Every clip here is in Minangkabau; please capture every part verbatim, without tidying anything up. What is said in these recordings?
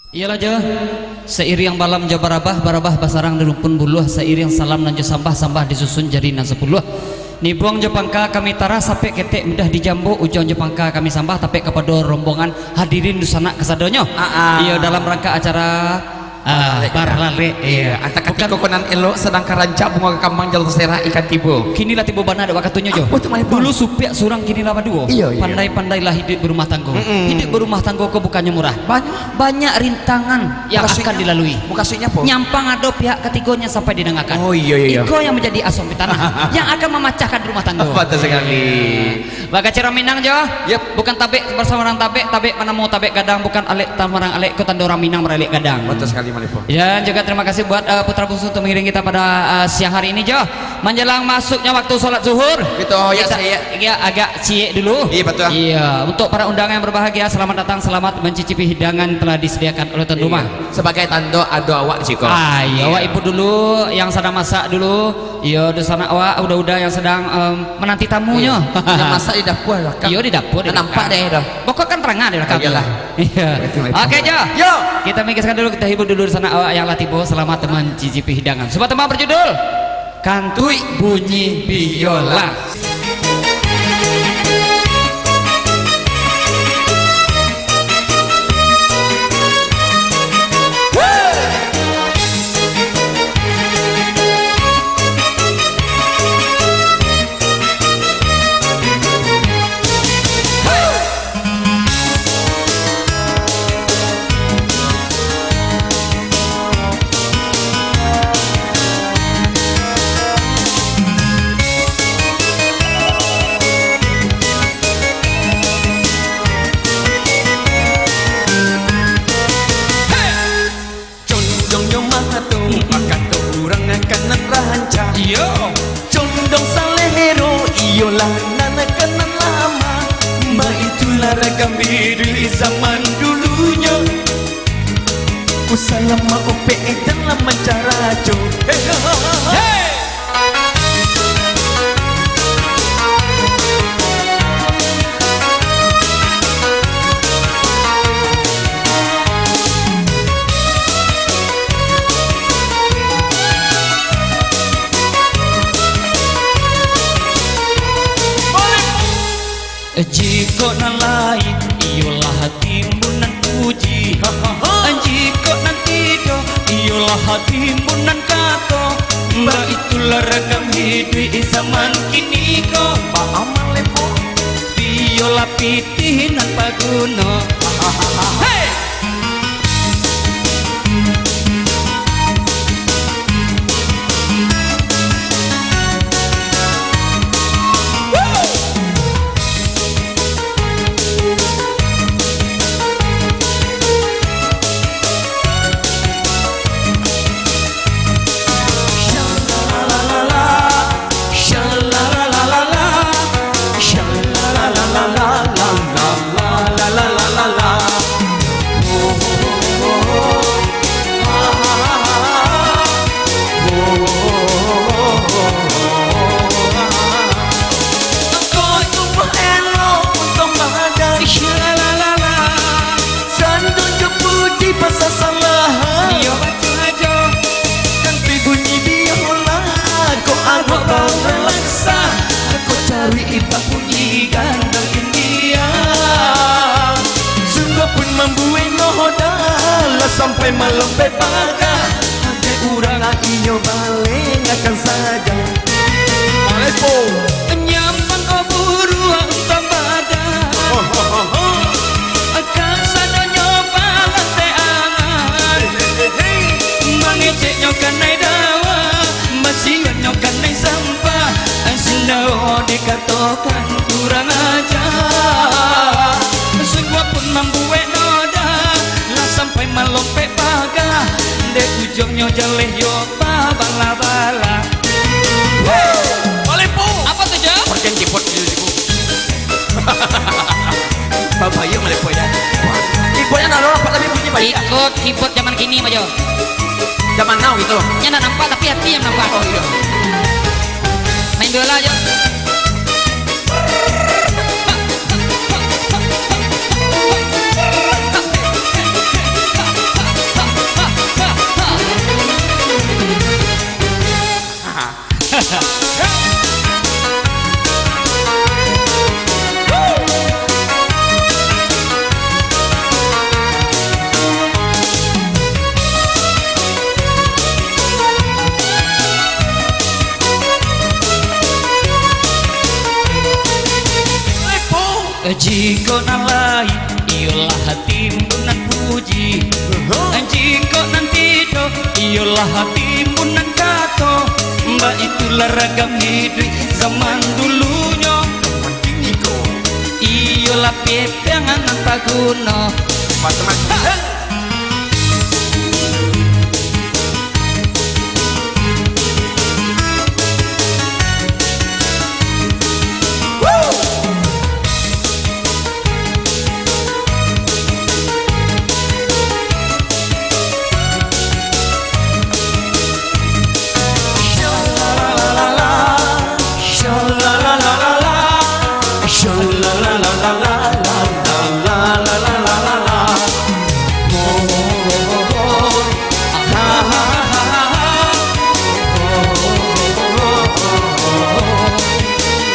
Iyolah jo, sairiang balam jo barabah, barabah basarang di rumpun buluah, sairiang salam nan jo sambah, sambah disusun jari nan sapuluah. Nibuang jo pangka kami tarah, sapek ketek mudah dijambo, ujuang jo pangka kami sambah, tapek kapado rombongan hadirin dunsanak kasadonyo. Ah, ah. Iyo, dalam rangka acara, ah, barlalek. Barlalek, iyo. Antah katiko ko nan elok, sadang ka rancak bungo ka kambang, jalur tasarah ikan tibo. Kini lah tibo bana dek wakatunyo jo. Apo tu, Malipong? Dulu supiak surang, kini lah baduo. Iyo, iyo. Pandai-pandailah hiduik barumah tanggo. Mm-mm. Hiduik barumah tanggo ko bukannyo murah. Banyak. Banyak rintangan yang akan dilalui. Mukasuiknyo apo? Nyampang ado pihak katigo nan sampai didangakan. Oh, iyo, iyo, iyo. Iko yang manjadi asuang pitanah yang akan mamacahkan rumah tanggo. Batua sakali. Bagaci urang Minang jo. Yep. Bukan tabek sambarang tabek, tabek manamo tabek gadang, bukan alek sambarang alek, ko tando urang Minang baralek gadang. Batua sakali, Malipong. Dan juga terima kasih buat, eh, Putra Bungsu untuk mengiring kita pada, eh, siang hari ini jo. Manjalang masuknya waktu salat zuhur. Betul, ya, kita, saya. Ya, agak ciek dulu. Iya, betul. Iya, untuk para undangan yang berbahagia, selamat datang, selamat mencicipi hidangan telah disediakan oleh tuan rumah. Iya. Sebagai tando ado awak di siko. Ah, iya, awak ipun dulu yang sadang masak dulu. Iya, dunsanak awak, uda-uda yang sadang, em, menanti tamunyo. Iya. Yang masak di dapur lah, Kak. Iya, di dapur, di belakang. Nampak deh dah. Pokok kan terang di belakang. Iyalah. Iya. Betul, betul. Oke, Jo. Yo. Kita minggiskan dulu, kita hibur dulu dunsanak awak yang lah tibo. Selamat mencicipi hidangan. Sebuah tembang berjudul Kantuik Bunyi Biola. Condongnyo mato, bakato urang ka nan rancak. Iyo. Condong salero, iyolah nan ka nan lamo. Baitulah ragam iduik zaman dulunyo. Usah lamo opek dalam mancarajo. Hei, hei, hei. Jikok nan lain, iyolah timbunan puji. Jikok nan tidak, iyolah timbunan kato. Baitulah ragam iduik zaman kini ko. Biola pitih nan paguno. Hei! Sandung jo puji pasasalahan. Iyo, batua jo. Kantuik bunyi biola, kok angok balaksa. Kok cari ibak bunyi gandang India. Sungguah pun mambuek noda, lah sampai malompek paga. Dek urang inyo balengakan saja. Malepo. Nyampang ko buruang tambada. Ho, ho, ho, ho. Kasadonyo balanteangan. Hei, hei, hei. Mangeceknyo kanai dawa, masiuannyo kanai sampah. Sindau dikatokan kurang aja. Sungguah pun mambuek noda, lah sampai malompek paga. Dek ujuangnyo jaleh yo babala-bala. Woo! Malepo. Apa tu, Jo? Perjanjian buat diri, Bu. Babayua malepo ya. Keyboardnya nalo nampak tapi bunyi banyak. Ikut keyboard zaman kini, Majo. Zaman now gitu. Nya ndak nampak, tapi hati yang nampak. Oh, iya. Main biola aja. Jikok nan lain, iyolah timbun nan puji. Jikok nan tidak, iyolah timbun nan kato. Baitulah ragam iduik zaman dulunyo. Iyolah pipiang nan taguno.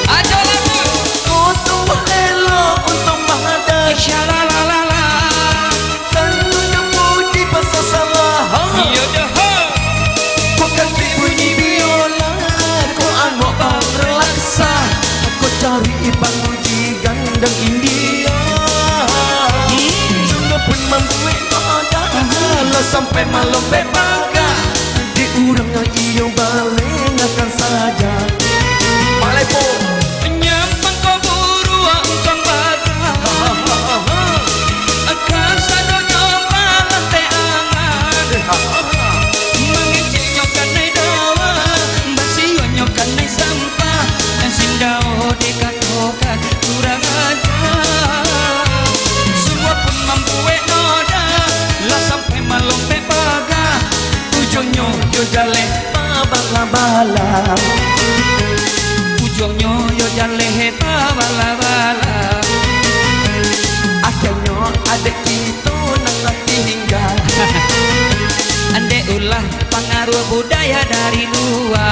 Ajo lagu. Untuang elok, untuang bahagia. Syalalala. Tanunyo puji pasasalahan. Iyo doh. Kok kantuik bunyi biola, kok angok barelaksa, kok cari ipan puji gandang India. Sudah pun mambuek noda, lah sampai malompek paga. Di urang iyo balengakan saja. Malai po. Nyampang ko buruak angkang baga. Kasadonyo balantai angan. Mangeceknyo kanai dawa, basionyo kanai sampah. Sindau dikatokan kurang aja. Sungguah pun mambuek noda, lah sampai malompek paga. Ujuangnyo yo jaleh babala-bala. Ujuangnyo yo jaleh babala-bala. Akhianyo adek kito nan lah tingga. Andek ulah pangaruah budaya dari lua.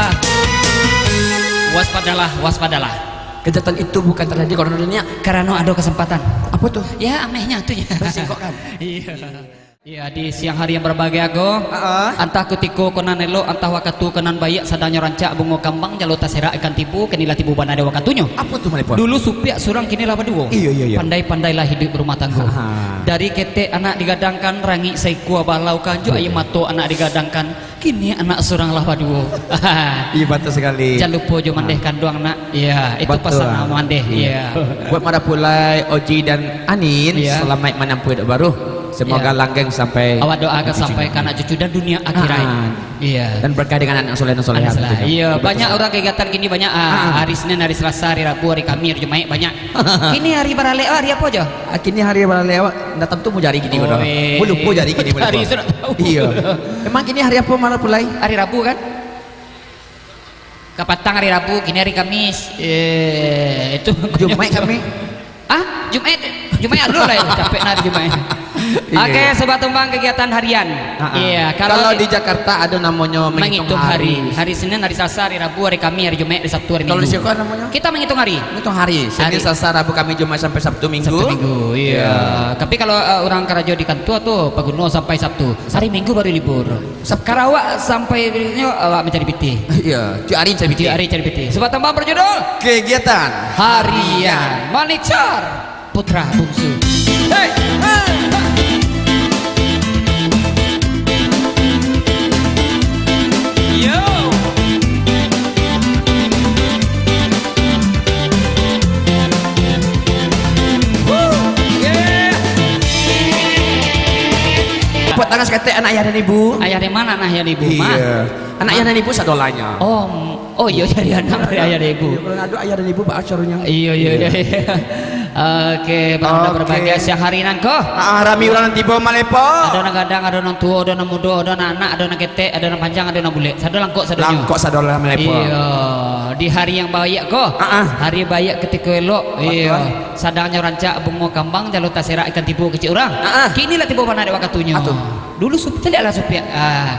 Waspadalah, waspadalah. Kejahatan itu bukan terjadi karena dunia. Karano ado kesempatan. Apa tu? Ya, amehnyo tu ya. Bersingkok kan? Iya. Ya, di siang hari yang berbahagia ko, Ah, ah. antah kutiko ko nan elok, antah wakatu ko nan baiak, sadangnyo rancak bungo kambang, jalo taserak ikan tibo, kini lah tibo bana dek wakatunyo. Apa tu, Malai Po? Dulu supiak surang, kini lah baduo. Iyo, iyo, iyo. Pandai-pandailah hiduik barumah tanggo. Ha, ha. Dari ketek anak digadangkan, rangik saikua balau kanjo, Iyo. aia mato anak digadangkan, kini anak surang lah baduo. Iyo, batua sakali. Jan lupo jo mandeh Ha. kanduang, nak. Iya, itu Batua. pasan Amandeh. Iya. Iya. Buat Malai Pulai, Oji, dan Anin, Iya. salamaik manampuah iduik baru. Semoga Iya. langgeng sampai Awak doakan cucu sampai nanti. ka anak cucu dan dunia akhirat. Ah. Iya. Dan berkah dengan anak soleh dan soleha Anak soleh. tentunya. Iya, Betul. banyak urang kegiatan kini banyak, ah, Ah. hari Senin, hari Selasa, hari Rabu, hari Kamis, hari Jumaik banyak. Kini hari baralek, hari apa aja? Ah, kini hari baralek awak ndak tantu mau jari kini Oh, bodoh. eh. Mau lupa jari kini, mau Hari lupa. sudah tahu. Iya. Emang kini hari apa Malai Pulai? Hari Rabu kan? Kapatang hari Rabu, kini hari Kamis. Eh, itu Jumaik kami. Ah, Jumaik. Jumaik alun lah, capek nah hari Jumaik. Iya, Oke, iya. Sobat Tumbang, kegiatan harian. Ha, ha. Iya, kalau Kalau di di Jakarta ada namanya menghitung menghitung hari. hari. Hari Senin, hari Selasa, hari Rabu, hari Kamis, hari Jumaik, hari Sabtu, hari Kalau di Minggu. sini apa namanya? Kita menghitung hari. Menghitung hari. Senin, Hari. Selasa, Rabu, Kamis, Jumaik sampai Sabtu, Minggu. Sabtu, Minggu. Iya. Iya. Tapi kalau, eh, orang karajo di kantua tu, paguno sampai Sabtu. Hari Minggu baru libur. Sab- Karawak sampai nyo awak mancari pitih. Iya, tiap hari cari pitih. Tiap hari cari pitih. Sobat Tumbang berjudul Kegiatan Harian Manicor Putra Bungsu. Hei, hei, ha. Yo. Tepuk tangan saketek anak ayah dan ibu. Ayah di mana anak ayah dan ibu? Iya. Mah? Anak ayah Mah? dan ibu sadolanya. Oh, m-, oh iya, jadi anak dari ayah dan ibu. Iya, kalau ada ayah dan ibu, Pak Acarnya. Iya, iya, iya, Iya. iya. Oke, banda Oke. berbahagia siang hari nan ko. Ah, rami urang nan tibo malepo. Ado nan gadang, ado nan tuo, ado nan mudo, ado nan anak, ado nan ketek, ado nan panjang, ado nan bulek. Sado langkok sadonyo. Langkok sadolah malepo. Iya, di hari yang baik ko. Ah, ah. Hari baik ketiko elok. Betul. Iya. Sadangnyo rancak bungo kambang, jalo taserak ikan tibo kecik urang. Ah, ah. Kini lah tibo bana dek wakatunyo. Ah, tu. Dulu sup-, caliaklah supiak. Ah.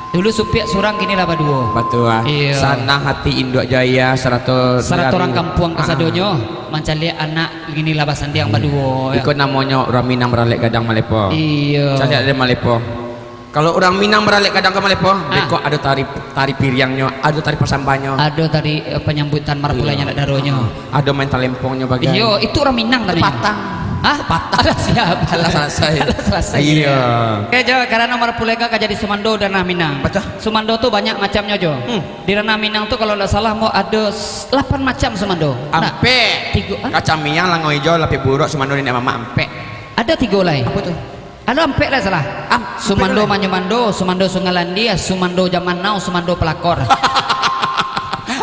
Dulu supiak surang, kini lah baduo. Batua. Iya. Sanang hati induak jo ayah, sarato Sarato urang kampuang Ah, ah. kasadonyo, mancaliak anak, kini lah basandiang Iya. baduo, ya. Iko namonyo rami nan baralek gadang malepo. Iya. Caliak dek malepo. Kalau urang Minang baralek gadang ka Malepo, ah, beko ado tari, tari piriangnyo, ado tari pasambahnyo. Ado tari, eh, panyambutan marapulai, iyo, anak daronyo. Ah, ado main talempongnyo bagai. Iyo, itu urang Minang tadi. Patang. Hah? Patang. Alah, siap. Alah, salasai. Alah, salasai. Iyo. Oke, Jo, karano marapulai ka jadi sumando di ranah Minang. Batua. Sumando tu banyak macamnyo, Jo. Hmm. Di ranah Minang tu, kalau ndak salah, mo ado s-, lapan macam sumando. Nah, ampek. Tigo, ah? Kacang miang, langau ijo, lapeh buruak, sumando niniak mamak, ampek. Ado tigo lai. Apo tu? Ado ampek lai salah. Am-, sumando ampek lai. Manyumando, sumando Sungai Landia, sumando Jaman Now, sumando Pelakor.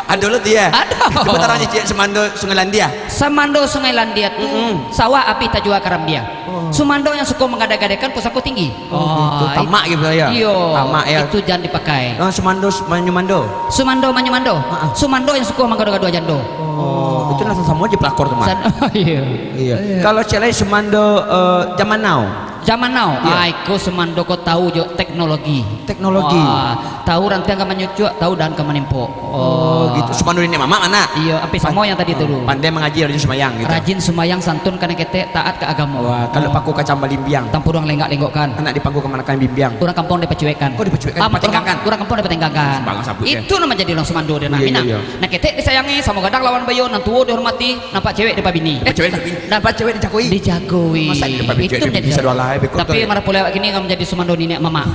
Ado lo tu, yo? Ado. Cubo tarang ciek, sumando Sungai Landia. Sumando Sungai Landia tu, mm-mm, sawah abih tajua karambia. Oh. Sumando yang suko manggadai-gadaikan pusako tinggi. Oh, gitu. Oh, tamak gitu, yo? Iyo, tamak, yo. Itu jan dipakai. Ah, sumando, s-, manyumando. Sumando manyumando. Ha, ha. Sumando yang suko manggaduah-gaduah jando. Oh, itu lah samo jo pelakor tu, Mak. San-, iyo. Iyo. Iyo. Kalau ciek lai sumando, eh, Jaman Now. Jaman Now. Iyo. Ah, iko sumando ko tahu jo teknologi. Teknologi. Wah, tahu rantiang ka manyucuak, tahu dahan ka manimpok. Oh, gitu. Sumando niniak mamak ma? Iyo, ampia samo yang tadi tu. Pan-, pandai mangaji, rajin sumbayang gitu. Rajin sumbayang, santun ka nan ketek, taat ka agamo. Wah, kalau paku kacang balimbiang. Tampuruang lenggak-lenggokkan. Anak di pangku kamanakan bimbiang. Urang kampuang dipacuekkan. Kok dipacuekkan? Ah, dipatenggangkan. Urang kampuang dipatenggangkan. Sumbayang sabut, yo. Itu nan manjadi urang sumando di ranah Minang. Iyo, iyo. Nan ketek disayangi, samo gadang lawan baiyo, nan tuo dihormati, nampak cewek dipabini. Nampak cewek dipabini. Nampak cewek dijagoi. Dijagoi. Masa di depan cewek dipabini, bisa dua lai, beko tu, yo. Tapi marapulai awak kini ka manjadi sumando niniak mamak.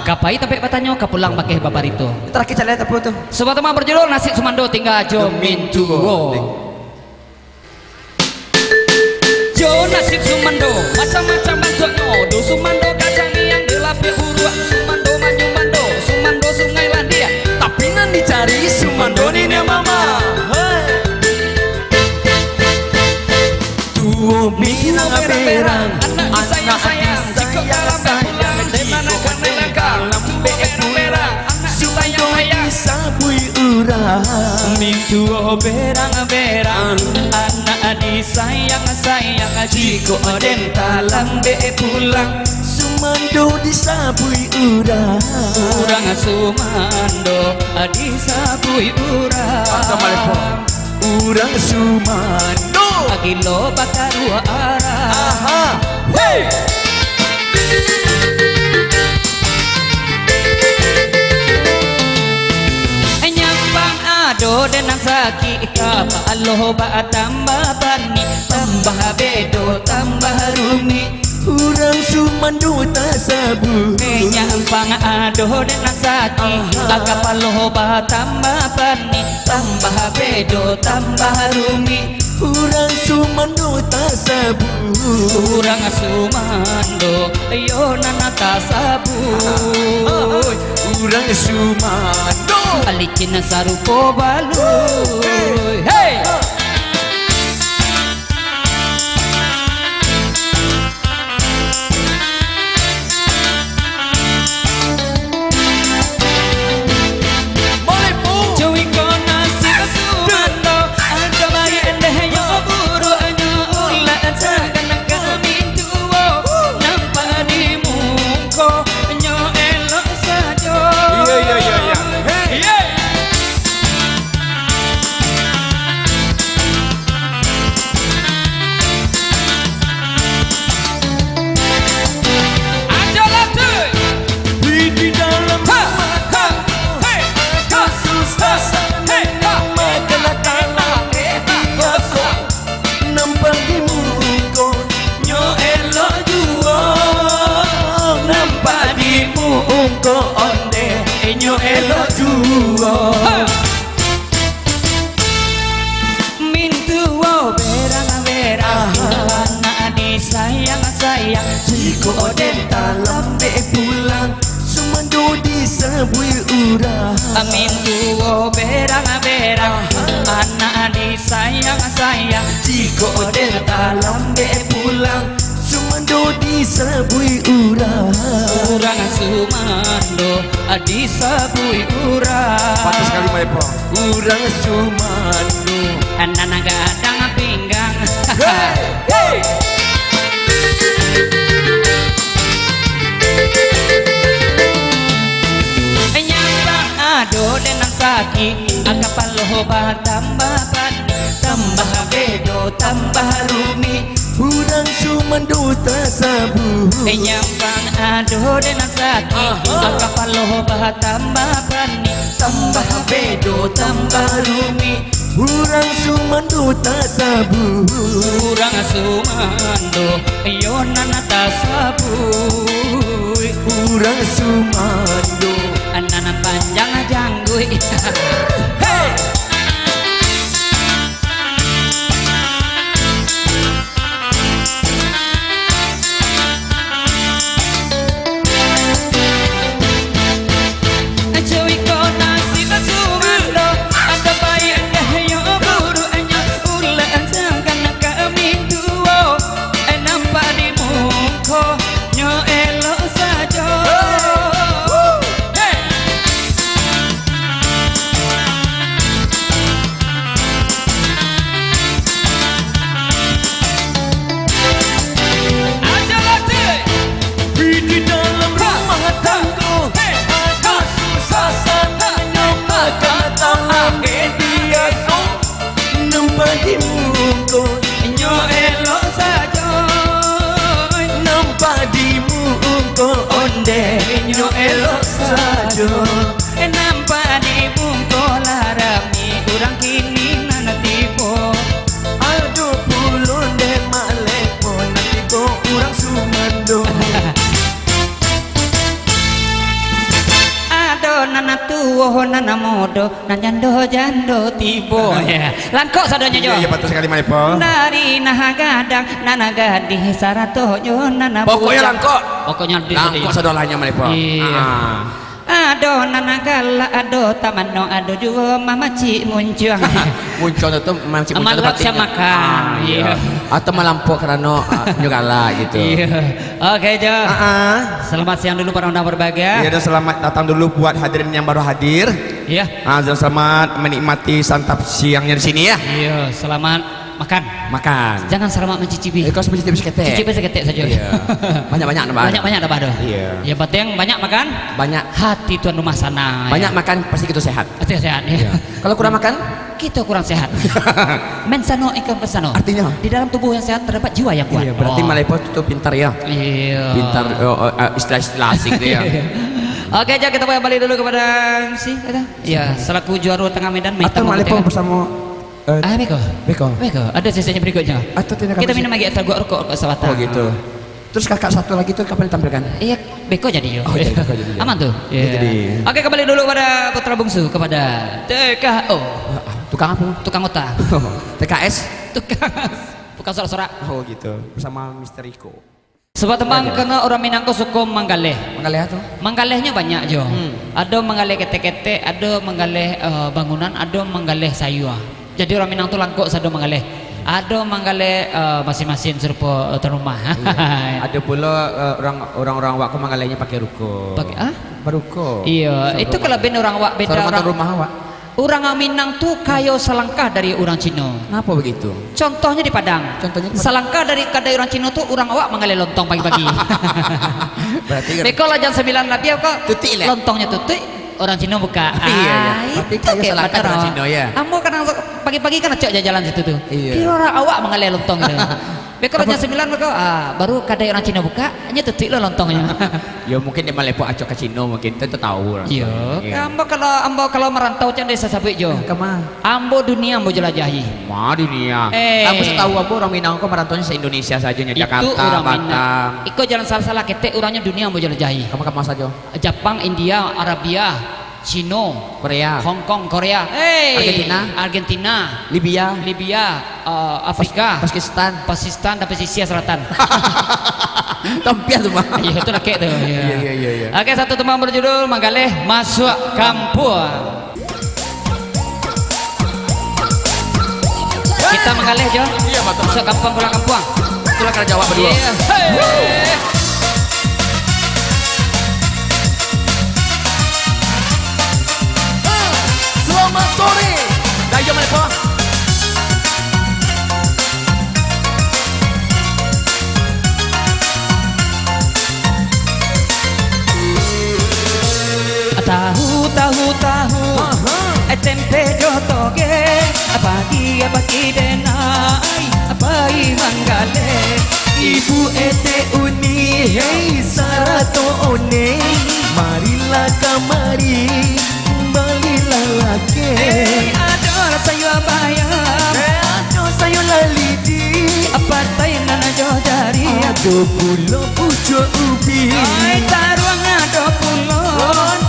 Ka pai tampek batanyo, ka pulang bakeh babarito. Tarakhir caliak apo tu? Sabuah tembang berjudul Nasib Sumando Tingga Jo Mintuo. Jo nasib sumando, macam-macam bantuaknyo. Do sumando kacang miang, do lapeh buruak, sumando manyumando, sumando Sungai Landia. Tapi nan dicari sumando niniak mamak. Hei. Tuo berang-berang, anak disayang-sayang, jikok ka lambek pulang, di mano ka dilangkah. Tuo berang-berang, anak disayang-sayang. Mintuo berang-berang, anak disayang-sayang, jikok den talambek pulang. Sumando disabuik urang. Urang sumando disabuik urang. Mantap, Malepo. Urang sumando. Gilo bakaruah arah. Aha. Hei. Nyampang ado den nan sakik, kapalo batambah panih, tambah bedo, tambah rumik. Urang sumando tasabuik. Nyampang ado den nan sakik, aha, kapalo batambah panih, tambah bedo, tambah rumik. Urang sumando tasabuik. Urang sumando, iyo nan tasabuik. Urang sumando. Licin sarupo baluik. Hei! Iyo, iyo, iyo, iyo. Hei. Ajo lah tu. Di dalam rumah, ha, ha, hei, ha, ha, hei, ha, makan tanah, eh, ha, ha, ha. Nampak di muko nyo elok juo, nampak di muko onde nyo elok juo. Mintuo berang-berang, anak disayang-sayang, jikok den talambek pulang. Sumando disabuik urang. Mintuo berang-berang, anak disayang-sayang, jikok den talambek pulang. Sumando disabuik urang. Urang sumando disabuik urang. Patut sakali, Malepo. Urang sumando. Nan gadang pinggang. Hei, hei. Nyampang ado den nan sakik, kapalo batambah panih, tambah bedo, tambah rumik. Urang sumando tasabuik. Eh, nyambang ado dek nan sakik. Aha. Kapalo batambah panih. Tambah bedo, tambah rumik. Urang sumando tasabuik. Urang sumando, iyo nan tasabuik. Urang sumando. Nan panjang jangguik. Hei! Di dalam rumah tanggo, ado susah sanang nyo, makan tangan biaso. Nampak di muko nyo elok sajo. Nampak di muko onde nyo elok sajo. Nampak di muko lah rami urang kini nan tibo. Ado pulo dek malepo nan tibo urang sumando. Ado nan tuo, nan mudo, nan jando-jando tibo. Ya. Langkok sadonyo jo. Iyo, iyo, batua sakali, Malepo. Dari nan gadang, nan gadih, sarato jo nan bujang. Pokoknyo langkok. Pokoknyo langkok sadonyo, Malepo. Iyo. Ah. Ado nan galak, ado tamano, ado juo mamacik muncuang. Muncuang tu, tu mamacik muncuang tu. Malam berarti siap makan. Ah, iyo. Iyo. Atau malampok karano, ah, nyo galak gitu. Iyo. Oke, Jo. Ah, ah. Selamat siang dulu para undangan berbahagia. Iya, dan selamat datang dulu buat hadirin yang baru hadir. Iya. Ah, dan selamat menikmati santap siangnya di sini ya. Iya, selamat makan. Makan. Jangan selamat mencicipi. Eh, kau mencicipi saketek. Cicipi saketek sajo. Iya. Banyak-banyak nambah. Banyak-banyak nambah tu. Iya. Yang penting banyak makan. Banyak. Hati tuan rumah sanang. Banyak makan, pasti kita sehat. Pasti sehat, iya. Iya. Kalau kurang makan? Kita kurang sehat. Mens sano, ikam mens sano. Artinya? Di dalam tubuh yang sehat terdapat jiwa yang kuat. Iya, berarti Malepo tu pintar ya. Iya. Pintar, oh, oh, eh, istilah-istilah asing tu ya. Oke, Jo, kita kembali dulu kepada M C, kata. Iya, selaku juara Tengah Medan, atau Malepo bersama, eh, ah, beko. Beko. Beko. Ada sesinya berikutnya. Atau tindakan kita minum lagi, atau gua rokok, rokok sabatang. Oh, gitu. Terus kakak satu lagi tu kapan ditampilkan? Iya, beko jadi, Jo. Oh, jadi, beko jadi, Jo. Aman tu? Iya. Jadi. Oke, kembali dulu pada putra bungsu, kepada T K O. Ah, ah, tukang apa? Tukang otak. T K S? Tukang, tukang sorak-sorak. Oh, gitu. Bersama Mister Iko. Sebab tembang kena urang Minang ko suko manggaleh. Manggaleh apa tu? Manggalehnya banyak, Jo. Hmm. Ado manggaleh ketek-ketek, ado manggaleh, eh, bangunan, ado manggaleh sayua. Jadi urang Minang tu langkok sado manggaleh. Ado manggaleh, eh, masin-masin sarupo, eh, tuan rumah. Iya. Ado pulo, eh, urang, urang-urang awak ko manggalehnyo pakai ruko. Pakai, ah? Baruko. Iya, itu kalabiahan urang awak beda. Sarupo urang tuan rumah awak. Urang Minang tu kayo salangkah dari urang Cino. Kenapa begitu? Contohnya di Padang. Contohnya di Padang. Salangkah dari kadai urang Cino tu urang awak manggaleh lontong pagi-pagi. Berarti kan. Beko lah jam sambilan labiah ko. Tutuik lah. Lontongnyo tutuik. Urang Cino buka. Iya, iya. Ah, berarti itu kayak salangka urang Cino, ya. Ambo kadang pagi-pagi kan acok jalan-jalan situ tu. Iya. Kiro urang awak manggaleh lontong gitu. Beko lah jam sambilan beko, ah, baru kadai urang Cino buka, nyo tutuik lo lontongnyo. Yo, mungkin di Malepo acok ka Cino mungkin, tu tahu lah. Iya. Iya. Ambo kalau, ambo kalau marantau cang desa sabuik jo. Kama? Ambo dunia ambo jelajahi. Ma dunia? Eh. Ambo satahu ambo urang Minang ko marantaunyo se-Indonesia sajo nyo, Jakarta, Batam. Iko jalan salah-salah ketek urangnyo dunia ambo jelajahi. Kama-kama sajo? Japang, India, Arabia, Cino, Korea. Hong Kong, Korea. Hei! Argentina. Argentina. Libya. Libya, eh, Afrika. Pas-, Pakistan. Pakistan dan Pesisir Selatan. Tampiah tu, Bang. Iya, itu lakek tu, iya. Iya, iya, iya, iya. Oke, satu tembang berjudul Manggaleh Masuk Kampuang. Kita manggaleh jo. Iya, batua. Masuk kampuang, pulang kampuang. Itulah karajo awak baduo. Iya. Hei. Selamat sore. Dah, iyo, Malepo. Tahu, tahu, tahu. Aha. Eh, tempe jo toge. Pagi, pagi denai, pai manggaleh. Ibu etek Uni, hei, sarato Oneng, marilah kamari, balilah lake. Hei, ado sayua bayam. Hei, ado sayua lalidi. Patai nan jo jari. Ado pulo pucuak ubi. Ai, taruang ado pulo.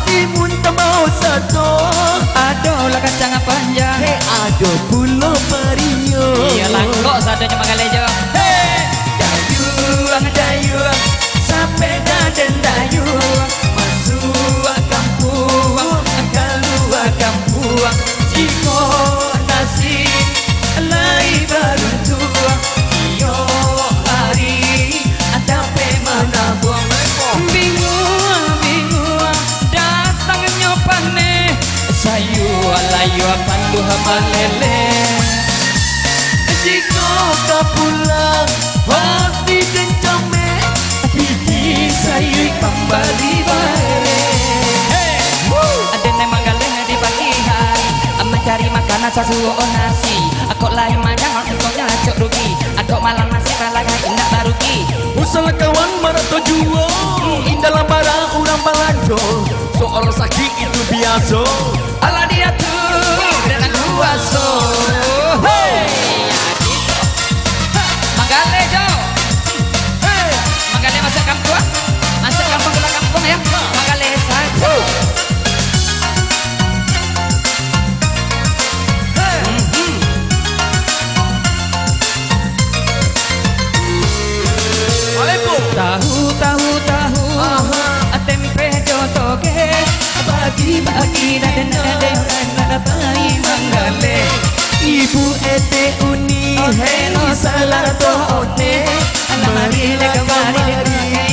Timun tambah sato. Ado lah kacang panjang. Hei, ado pulo pario. Iyo, langkok sadonyo manggaleh jo. Hei! Dayuang, dayuang, sapeda den dayuang. Masuak kampuang, kalua kampuang. Jikok nasib lai baruntuang, iyo ari dapek manabuang. Binguang, binguang, datangnyo paneh. Sayua layua panduah maleleh. Jikok ka pulang, hati den camek, pitih sayuik pambali bae. Hei! Woo! Aden nan manggaleh di pagi hari, mancari makanan sasuo nasi. Kok lai manyang, untuaknyo acok rugi. Kok malam nasi, lai indak barugi. Usahlah kawan marato juo, indak lah marah urang balanjo. Soal sakik itu biaso. Alah diatur dengan kuaso. Hei! Manggaleh jo. Hei! Manggaleh masuak kampuang. Masuak kampuang, keluar kampuang, yo. Manggaleh sajo. Hei! Mhm. Assalamualaikum. Tahu, tahu, tahu. Aha. Tempe jo toge. Bagi-bagi nan ado, nan pai manggaleh. Ibu etek Uni, hei, salah toh ote. Marilah kamari,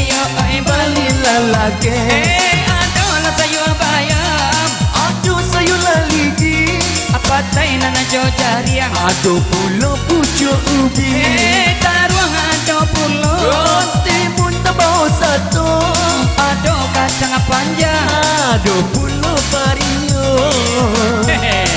yo, oi, balilah lake. Eh, ado lah sayua bayam. Ado sayua lalidi. Patai nan jo jariang. Ado pulo pucuak ubi. Eh, taruang ado pulo. Timun tambah sato. Ado kacang panjang. Ado pulo pario. Hehe.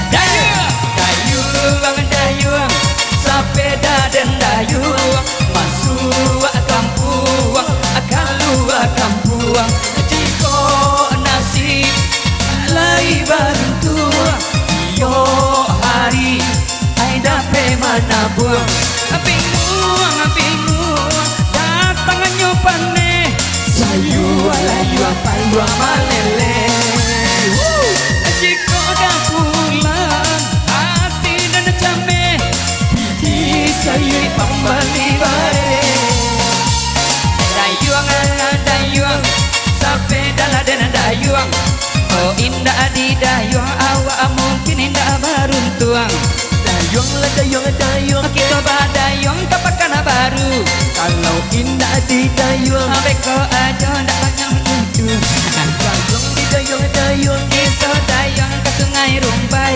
Dayuang, dayuang, dayuang. Sapeda den dayuang. Masuak kampuang, kalua kampuang. Jikok nasib lai baruntuang, iyo hari ai dapek manabuang. Binguang, binguang, datangnyo paneh. Sayua layua paluang maleleh. Jikok ka pulang, ati nan cameh. Pitih sayuik pambali bae. Dayuang, alah dayuang, sapeda lah den dayuang. Oh, indak di dayuang, awak mungkin indak baruntuang. Dayuang lah dayuang, dayuang. Kito badayuang ka Pakanbaru. Kalau indak di dayuang, beko ajo ndak banyak tuju. Dayuang di dayuang, dayuang. Kito dayuang ka Sungai Rumbai.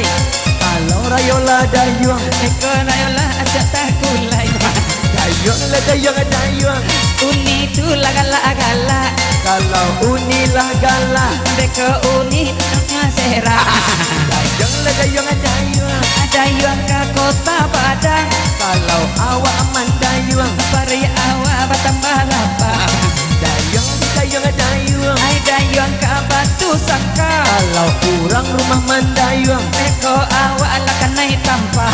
Kalau rayo lah dayuang, beko rayo lah acok takulai. Dayuang lah dayuang, dayuang. Uni tu lah galak-galak. Kalau Uni lah galak, beko Uni nak serak. Dayuang lah dayuang, dayuang. Dayuang ka Kota Padang. Kalau awak mandayuang, paruik awak batambah lapa. Dayuang di dayuang, dayuang. Ai dayuang ka Batusangka. Kalau urang rumah mandayuang, beko awak lah kanai tampa.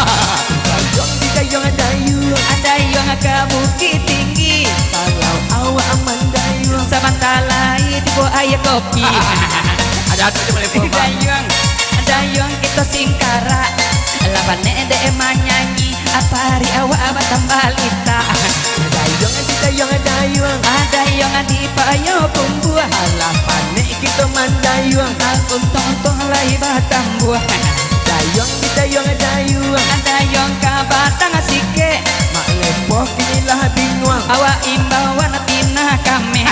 Dayuang di dayuang, dayuang. Dayuang ka Bukittinggi. Kalau awak mandayuang, sabanta lai tibo aia kopi. Ado-ado je malempah, Pak. Dayuang, dayuang kito singkarak. Lah panek dek manyanyi. Paruik awak batambah litak. Dayuang di dayuang, dayuang. Ah, dayuang di Payakumbuah. Alah panek kito mandayuang. Ah, untuang-untuang lai batambuah. Dayuang di dayuang, dayuang. Ah, dayuang ka Batang Sikek. Mak Lepoh kini lah binguang. Awak imbauan tina kami.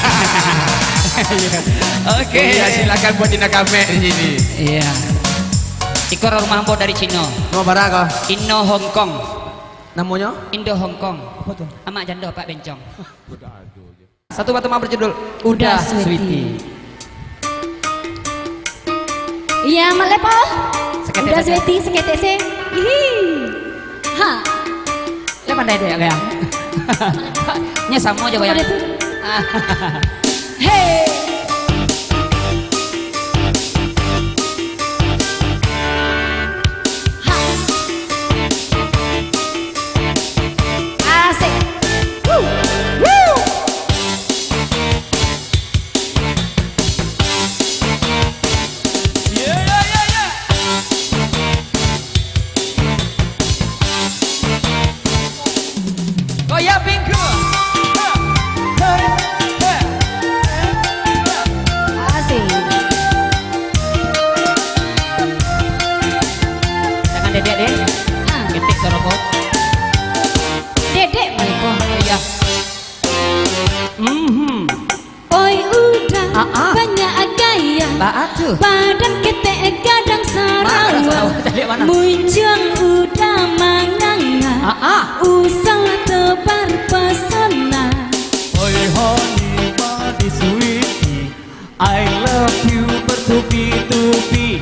Oke. Iya, silakan buat tina kami di sini. Iya. Iko rumah ambo dari Cino. Namo bara ko? Indo Hongkong. Namonyo? Indo Hongkong. Apo tu? Amak jando Pak Bencong. Satu batama berjudul Udah, Sweety. Iya, Mak Lepoh. Saketek, Udah, saketek. Sweety, saketek se. Ih. Ha. Lah pandai dek goyang. Nyo samo jo goyang. Pandai tu. Hei. Ha. Asik. Woo. Woo. Goyang bingkuk. Asik. Tangan dedek, dek. Ah. Ketek suaro ko. Dedek, Maleko. Iya. Mhm. Oi uda, ah, ah, banyak gaya. Baa tu? Badan ketek gadang sarawa. Mana gadang sarawa? Cari mana? Muncuang uda manganga. Ah, ah. Usah tebar pesona. Oi honey, manis sweetie, I love you bertubi-tubi.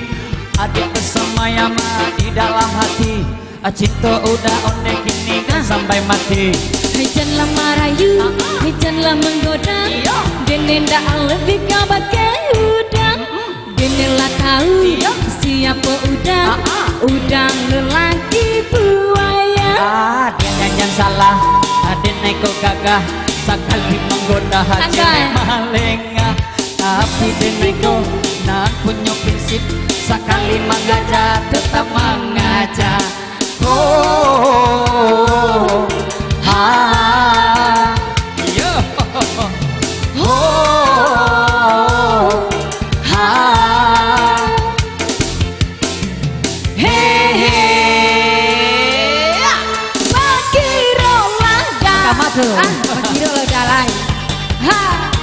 Adik bersama Yama di dalam hati. Cinto uda ondeh kini kan sampai mati. Hai, janlah marayu, ah, ah, hai, janlah manggoda. Iyo. Dene ndak lebih ka bakeh uda. Mm-mm. Dene lah tahu, iyo, siapo uda. Ah, ah. Uda lelaki buaya. Ah, dene jan salah, ah, dene ko gagah. Sakali manggoda hati malengah. Tapi dene ko nan punyo prinsip, sakali mangaja, tetap mangaja. Oh, ha, iyo. Oh, ha. He, he. Bakiro lah dah. Sama tu. Ah, bakiro lah dah lai. Ha.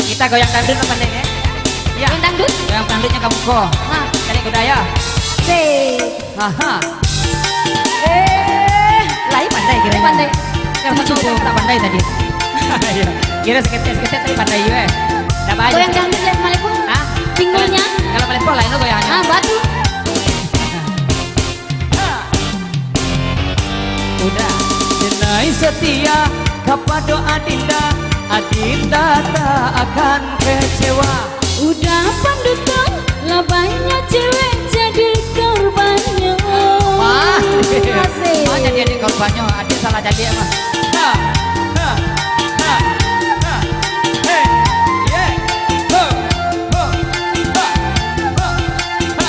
Kita goyang dangdut apa nih, eh? Ya. Goyang dangdut? Goyang dangdutnya kamu ko. Ha. Cari kuda ya. Sik. Aha. Eh, lai pandai kira. Lai pandai. Kalau satu tak pandai tadi. Iya. Kira seketek-seketek tapi pandai juga, eh. Dah baik. Goyang dangdut ya, Maleko? Hah? Pinggulnya? Kalau, kalau Maleko lain lo goyangannya. Ah, batu. Uda. Denai setia kapado Adinda, Adinda tak akan kecewa. Uda panduto, lah banyak cewek jadi korbannyo. Wah. Asik. Oh, jadi, jadi korbannyo. Adik salah jadi mah. Ha, ha, ha, ha. Hei, ye. Ho, ho, ha, ha, ha, ha.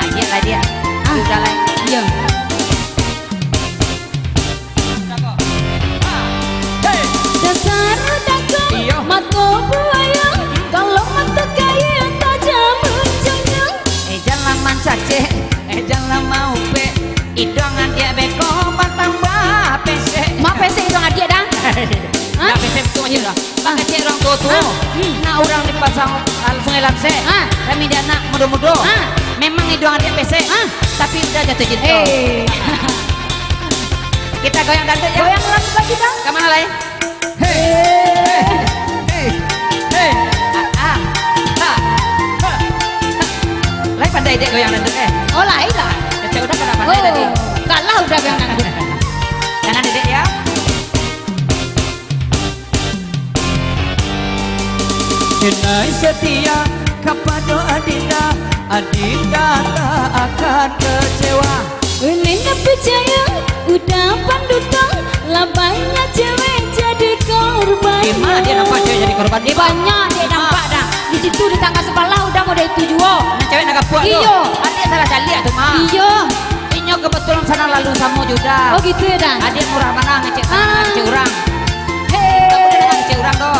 Adik lah dia. Ah. Uda lah. Iya. Dasar dako, iyo, mato buayo, kalau mato kayu tajam ujungnyo. Eh, janlah mancacek, eh, janlah maupek, iduang adiak beko batambah pesek. Ma pesek iduang adiak, dah? Hah? Dah pesek tu aja dah. Bakecek urang tuo-tuo. Ah, hmm. Nak urang dipasang, ah, Sungai Lamsek. Ah. Kami dia anak mudo-mudo. Ah. Memang iduang adiak pesek. Ah. Tapi udah jatuh cinta. Eh. Kita goyang dangdut ya. Goyang dangdut lagi, Bang. Ka mana lai? Hei. Hei. Hei. Hei. Ah, ah. Ha. Ha. Ha. Lai pandai dek goyang dangdut, eh? Oh, lai lah. Kecek udah pada pandai tadi. Kalah udah goyang dangdut. Jangan dedek ya. Denai setia kapado Adinda, Adinda tak akan kecewa. Ulun ndak picayo, udah panduto, lah banyak cewek jadi korban. Di ma dia nampak cewek jadi korban? Di ma? Banyak dia nampak dah. Di situ di tangga sabalah udah model itu juo. Nah, cewek nak gapuak tu. Iyo. Adik salah caliak tu, Ma. Iyo. Inyo kebetulan sana lalu samo jo uda. Oh, gitu ya, dah? Adik murah bana ngecek sana, ah, ngecek urang. Hei. Tak boleh nak ngecek urang tu.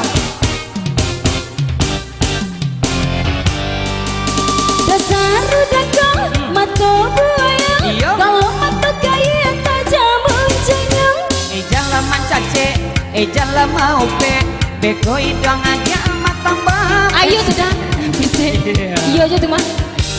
Dasar dako, mato buayo. Iyo. Kalau mato kayu tajam ujungnyo. Eh, janlah mancacek, eh, janlah maupek. Beko iduang adiak batambah. Ayo sudah. Pesek. Iya. Iyo je tu mah.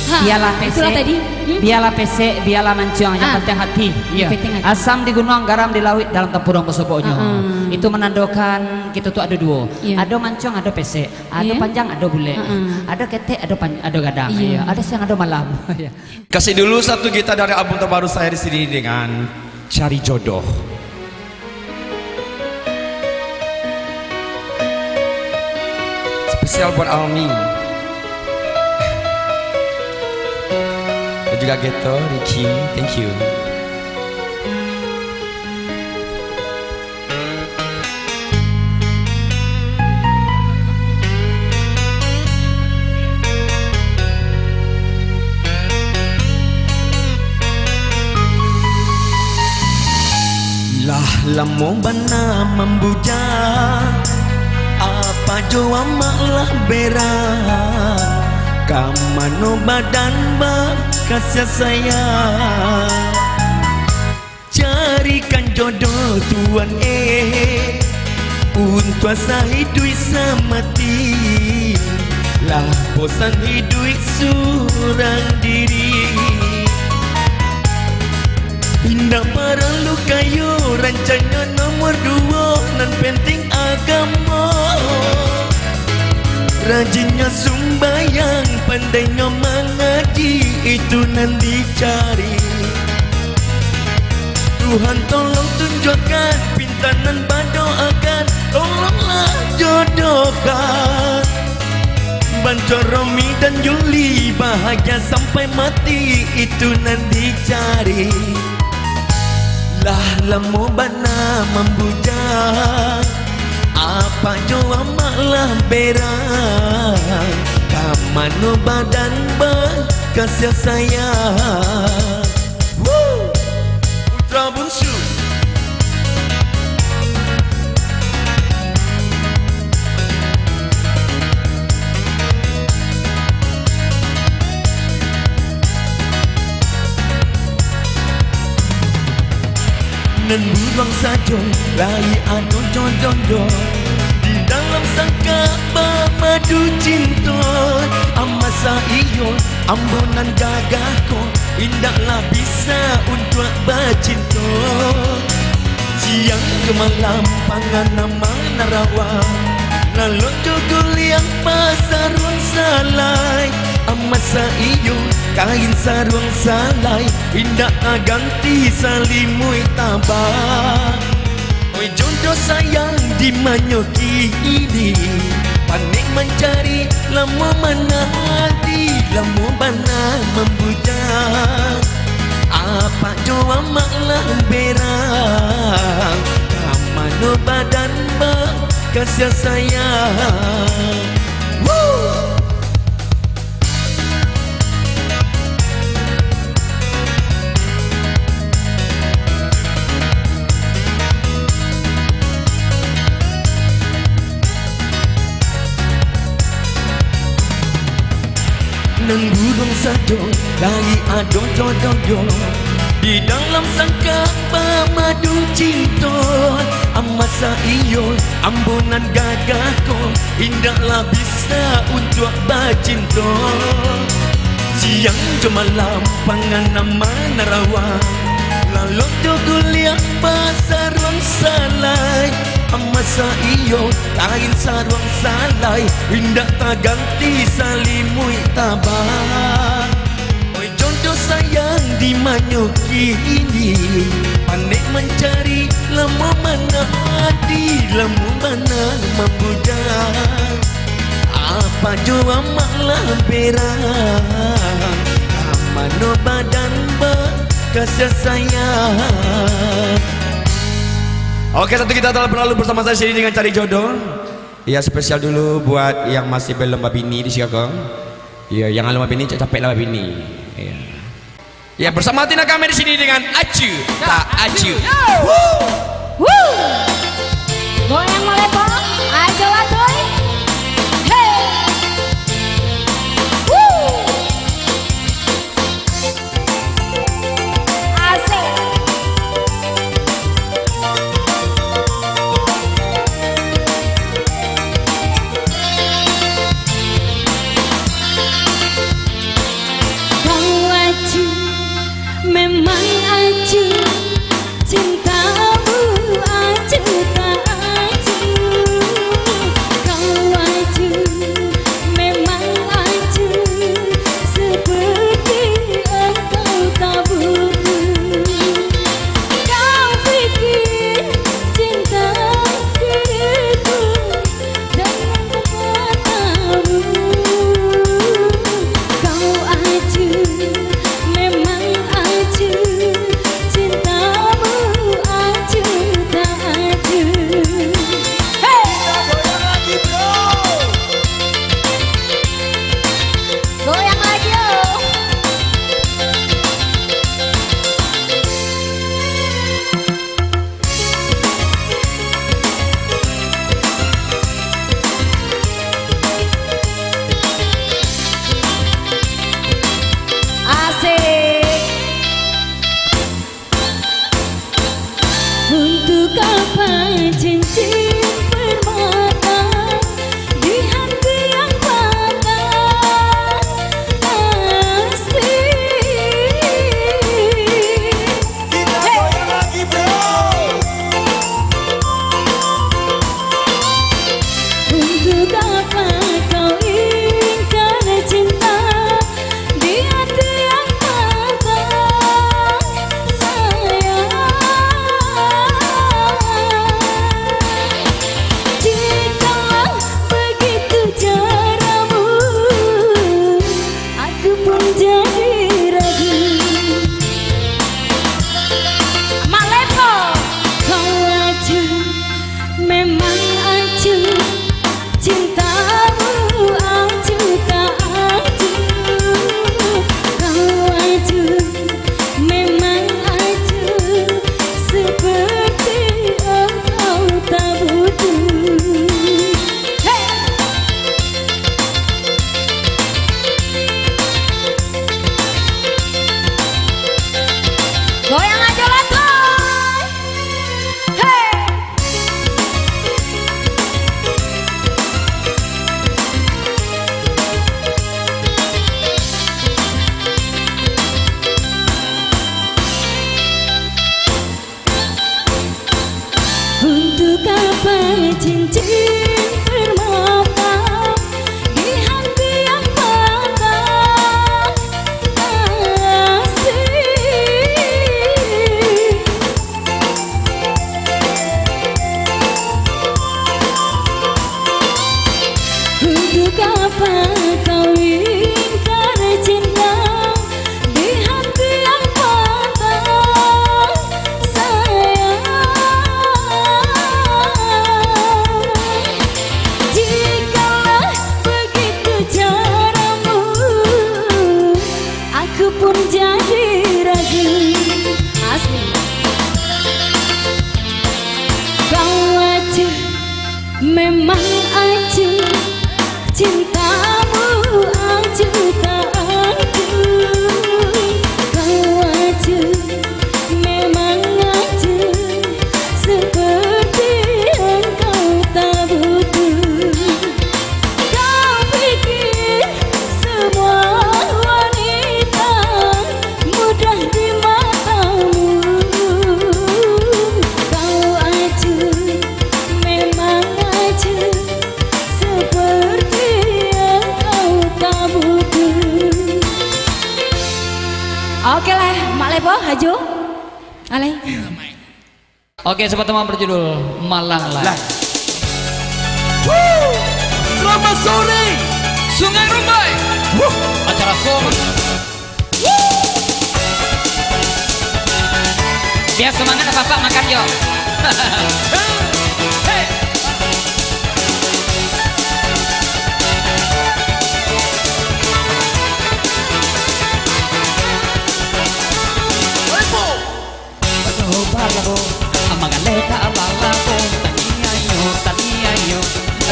Ha, biarlah itulah pesek, tadi. Hmm? Biarlah pesek, biarlah mancung, yang, ah, penting hati. Iya. Yang penting hati. Asam di gunuang, garam di lauik, dalam tampuruang basoboknyo. Ah, ah. Itu menandakan Kito tu ado duo. Iya. Ado mancong, ado pesek. Ado Iya. panjang, ado bulek. Heeh. Ado ketek, ado pan-, ado gadang. Iya. Iya. Ado siang, ado malam. Iya. Kasih dulu satu gitar dari album terbaru saya di sini dengan Cari Jodoh. Spesial buat Almi. Dan juga Geto, Ricky, thank you. Lah lamo bana mambujang, apa jo amak lah berang, ka mano badan bakasiah sayang. Carikan jodoh Tuan eh, untuak sahiduik samati, lah bosan hiduik surang diri. Indak paralu kayo, rancaknyo nomor duo, nan penting agamo. Rajinnya sumbayang, pandainyo mangaji, itu nan dicari. Tuhan tolong tunjuakkan, pinta nan badoakan, tolonglah jodohkan. Bancor Romi dan Yuli, bahagia sampai mati, itu nan dicari. Lah lamo bana mambujang, apa jo amak lah berang, ka mano badan bakasiah sayang. Woo! Putra Bungsu. Nan buruang sajo lai ado jodohnyo, di dalam sangkak bamadu cinto. Amasa iyo, ambo nan gagah ko, indaklah bisa untuak bacinto. Siang jo malam panganam manarawang, lalok jo guliang basaruang salai. Amasa iyo, kain saruang salai, indak taganti salimuik tabang. Oi jodoh sayang, di manyo kini? Panek mancari, lamo mananti, lamo bana mambujang. Apak jo amak lah berang, ka mano badan bakasiah sayang. Woo! Nan buruang sajo lai ado jodohnyo, di dalam sangkak bamadu cinto. Amasa iyo, ambo nan gagah ko, indaklah bisa untuak bacinto. Siang jo malam panganam manarawang, lalok jo guliang basaruang salai. Amasa iyo, kain saruang salai, indak taganti salimuik tabang. Oi jodoh sayang, di manyo kini? Panek mancari, lamo mananti, lamo bana mambujang. Apak jo amak lah berang, ka mano badan bakasiah sayang. Oke, satu kita telah berlalu bersama saya sini dengan Cari Jodoh. Ya, spesial dulu buat yang masih belum babini di siko. Ya, yang alun babini, capek-capeklah babini. Ya. Ya, bersama Tina kami di sini dengan Acu Tak Acu. Woo! Goyang melepak, Acu Latuy. Hey! Woo! Asik. Kau Acu, memang Acu, cintamu Acu Memang acuh cintamu, acuh tak acuh. Kau acuh, memang acuh, seperti engkau tak butuh. Hey! Goyang ajo lah, Toy. Hey. Untuk apa cincin permata di hati yang patah kasih? Untuk apa kau ingkar cinta di hati yang patah, sayang? Jikalau begitu caramu, aku pun jadi ragu. Asli. Kau acuh, memang acuh, cintamu acuh tak acuh. Kau acuh, memang acuh, seperti engkau tak butuh. Kau pikir semua wanita mudah di matamu? Kau acuh, memang acuh, seperti engkau tak butuh. Oke lah, Mak Levo, Ajo. Alai. Oke, sebuah teman berjudul Malang Lai. Lah. Wuh! Selamat sore, Sungai Rumbai. Wuh! Acara sore. Wuh! Biar semangat, Bapak makan, yo. Hei! Hei, po! Baso balabo, amang aleh tak balabo, taniayo, taniayo.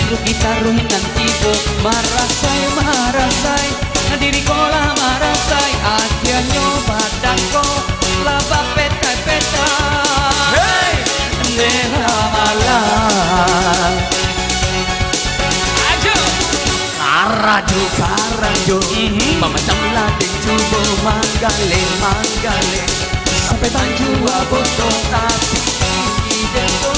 Aduh, kita ruhin nan tibo, marasai, marasai. Diri ko lah marasai, akhirnyo badan ko lah bapetai-petai. Hei! Dek lah malang. Ajo! Karajo, karajo, mhm, mamacam lading cubo manggaleh, manggaleh. Sampai tanjua boto, tapi diri den ko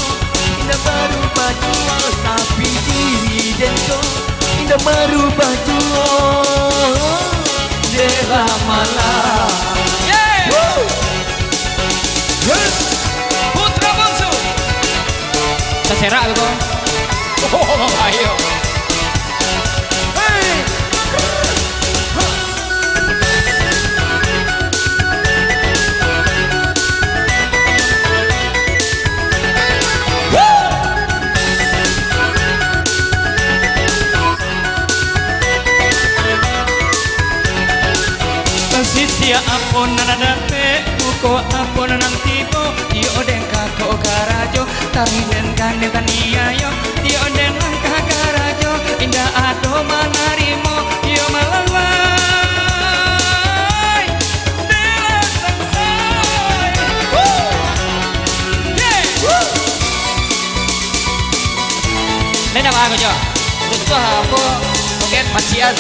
indak barubah juo, tapi diri den ko indak barubah juo. Dek lah malang. Yeay. Woo. Putra Bungsu. Taserak tu, Bang. Oh, ayo. Hei. Sisia apo nan dapek, muko apo nan tibo, iyo den ka ko karajo, taruih den ka den taniayo, iyo den langkah karajo, indak ado manarimo, iyo malalai, dek lah sansai. Woo! Yeah! Woo! Lai ndak baa ko, Jo? Contoh apo? Mungkin pacian.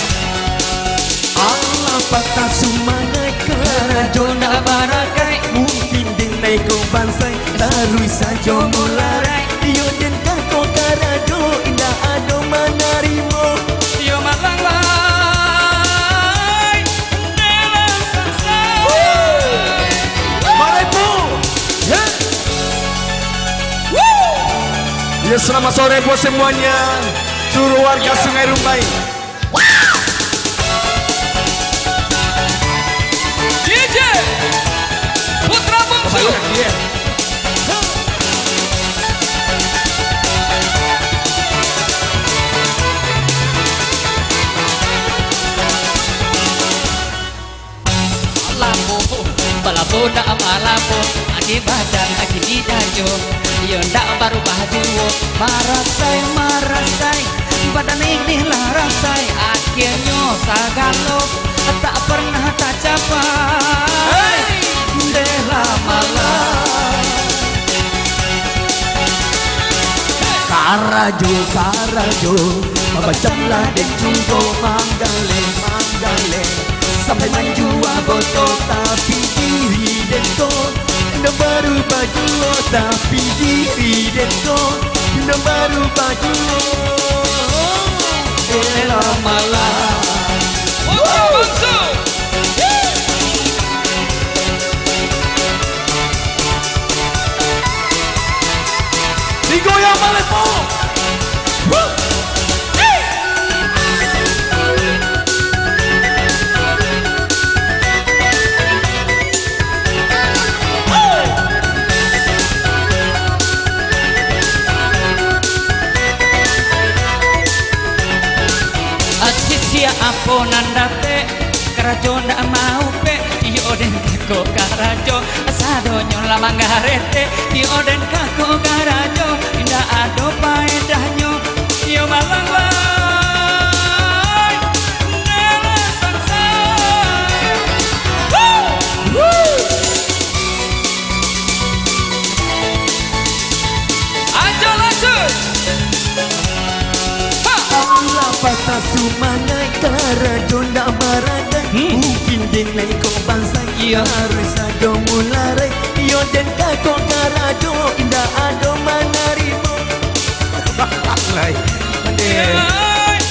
Alah patah sumangaik, karajo ndak barakaik, mungkin dek naik ko bansai, taruih sajo mularai. Iyo den ka ko karajo, indak ado manarimo. Iyo malalai, dek lah sansai. Malai po. Ya. Woo! Ya, selamat sore buat semuanya, seluruh warga Sungai Rumbai. D J Putra Bungsu. Iya. Oh, ndak malapo, agi badan, agi di dayo. Iyo, ndak barubah juo, marasai, marasai. Badan ini lah rasai, akhirnyo sagalo tak pernah tacapai. Hei! Dek lah malah. Karajo, karajo, macam lah den cunto manggaleh, manggaleh. Sampai manjua botol, tapi diri den ko ndak barubah juo, tapi diri den ko ndak barubah juo. Elah malah. Oke, bangsa. Digoyang baliak, po. Wuh. Hei. Hei. Sisia apo nan dapek? Karajo ndak maupek, iyo den kako karajo, sadonyo lah manggaretek, iyo den kako karajo, indak ado paedahnyo, iyo malang lai, ndak lah sansai. Woo! Woo! Ajo lanjut. Ha! Alah patah sumangaik, karajo ndak baradai. Hmm. Mungkin den lai ko bansai, iyo, harus sajo mularai. Iyo den kako karajo, indak ado manarimo. Lai. Lai,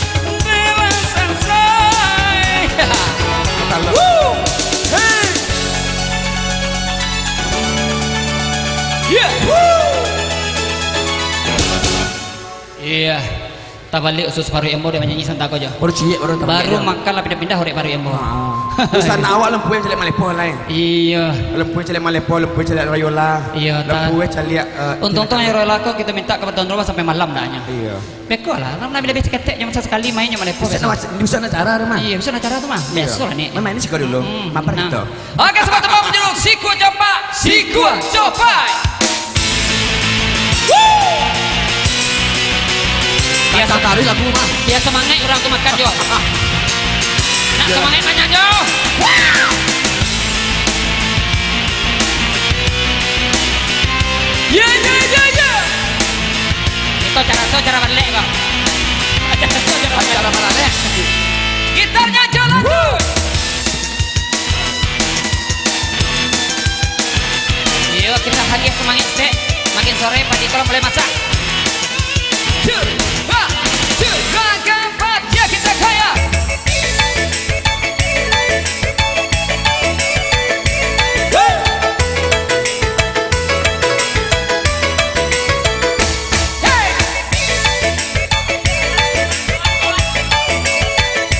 bela sansai. Kalau. Woo! Hei! Yeah! Woo! Iya. Tabaliak usus paruik ambo, dek manyanyi santako jo. Baru ciek, baru tabaliak. Baru jo. Makan lah pindah-pindah urek paruik ambo. Ah. Urusan awak lampu yang caliak malepoh lai. Iya. Lampu yang caliak malepoh, lampu yang caliak rayola. Iya, ta-, lampu yang caliak, eh, untung tu rayola ko kita minta ka tuan rumah sampai malam dah nyo. Iya. Beko lah, kan labiah-labiah saketek nyo masa sakali main nyo malepoh. Bisa biaso. Nak, bisa nak acara tu mah. Iya, bisa nak acara tu mah. Iya. Biaso lah ni. Main-main ni siko dulu. Hmm, mampir nah. Kita. Oke, selamat datang menjurung Sikua Copak, Sikua Copai. Woo! Biaso, taruih lagu mah. Biaso mangaik urang tu makan jo. Nak, iya, samangaik banyak jo. Wow! Ya, ya, ya, ya. Itu cara so, cara balek, Bang. Cara so, cara balek. Cara balek. Gitarnya jalan terus. Iyo, kita hadiah semangat, Cek. Makin sore, padi kalau mulai masak. Cek, ha, cek, langkah empat, ya kita kaya. Woo! Hey!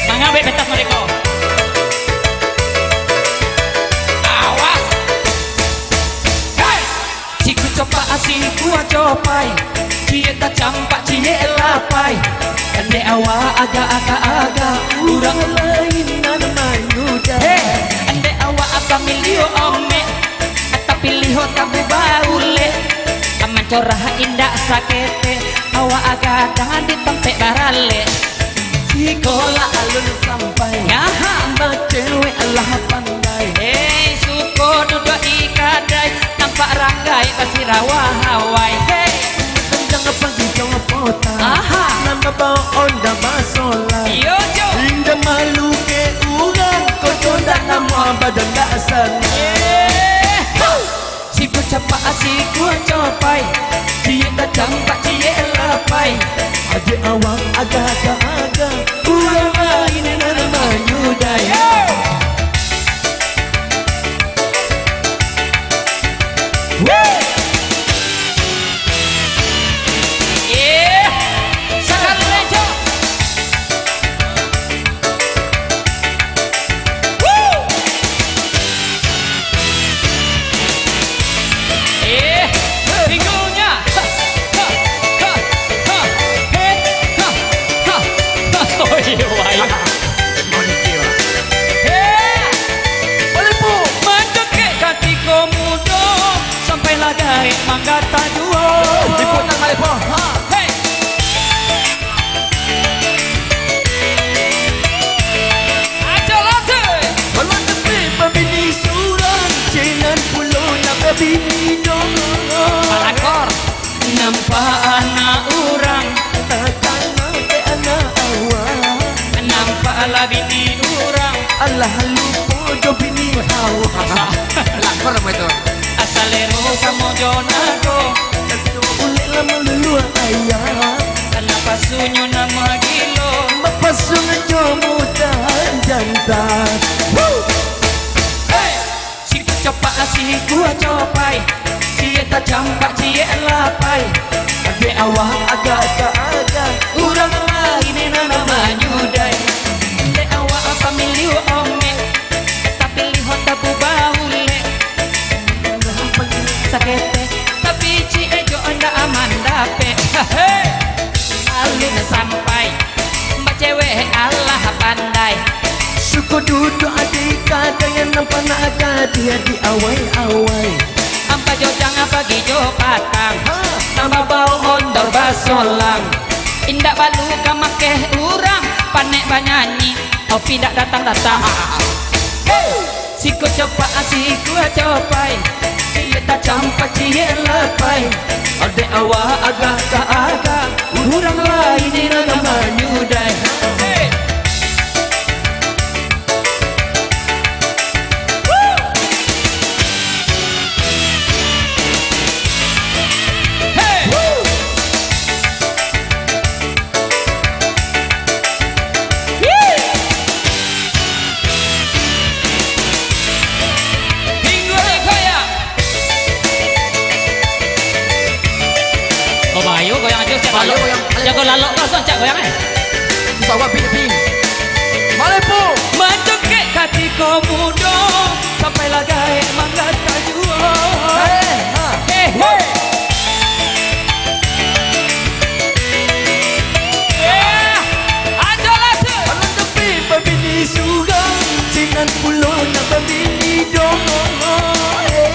Mangabek pentas mereka. Awas. Hei! Sikua copak, sikua copai. Ciek tacampak, ciek lapai. Andek awak agak-agak-agak, urang lain nan manyudahi. Hei! Andek awak pamilih omek. Tapi liho tabu baulek, mancorah indak saketek, awak gadang di tampek baralek. Sikolah alun sampai, ngaha, bacewek lah pandai. Hei, suko duduak di kadai, nampak ranggai basirawa hawai. Hei, jangan pagi jangan kota. Aha. Nan babao onda basolah. Iyo, jo. Indak malu ke urang, koco ndak namuah badan dak sanang. Eh. Sikua capak, sikua copai. Ciek tacampak, ciek lapai. Adik awak agak-agak, urang lain nan manyudai. Yo. Woo! Eh, Gaek manggata juo. Liputan Malipo. Ha. Hei. Ajo lah tu. Kalau tapi pabini surang, jangan pulo nak babini doh. Palakor. Nampak anak urang. Takana dek anak awak. Nampak lah bini urang. Alah lupo jo bini awak. Lapar mah itu. Asalero samo jo nago. Tentu ulek lah maluluah ayah. Kana pasunyo nan magilo. Mapasuang jo mudah jantan. Woo! Hey! Siku capak, siku copai. Ciek tacampak, ciek lapai. Dek awak agak ka agak. Urang lain nan manyudai. Dek awak pamiliu omek. Tapi liho tabu baulek. Saketek, tapi ciek jo ndak aman dapek. Alun sampai, bacewek alah pandai. Suko duduak di kadai, nan panak gadih di awai-awai. Ampa jo jang pagi jo patang, ha. Tambah bau ondor basolang. Indak balu ka makeh urang, panek banyanyi, tapi indak datang-datang. Siku capak, siku copai. Ciek tacampak, ciek lapai. Dek awak agak ka agak. Urang lain nan manyudai. Hey! Woo! Hey! Woo! Minggu ni goyang. Oh, bahayo goyang ajo, siap. Bahayo lalok. Goyang. Jago lalok tu, langsung cak goyang, eh. Susah banget, Pi, Pi. Malipo. Mancungkek katiko mudo, sampai lah gaek manggata juo. Hei, ha. Eh, hei. Eh, ajo lah tu. Alun tapi babini surang, jangan pulo nak babini doh. Hei.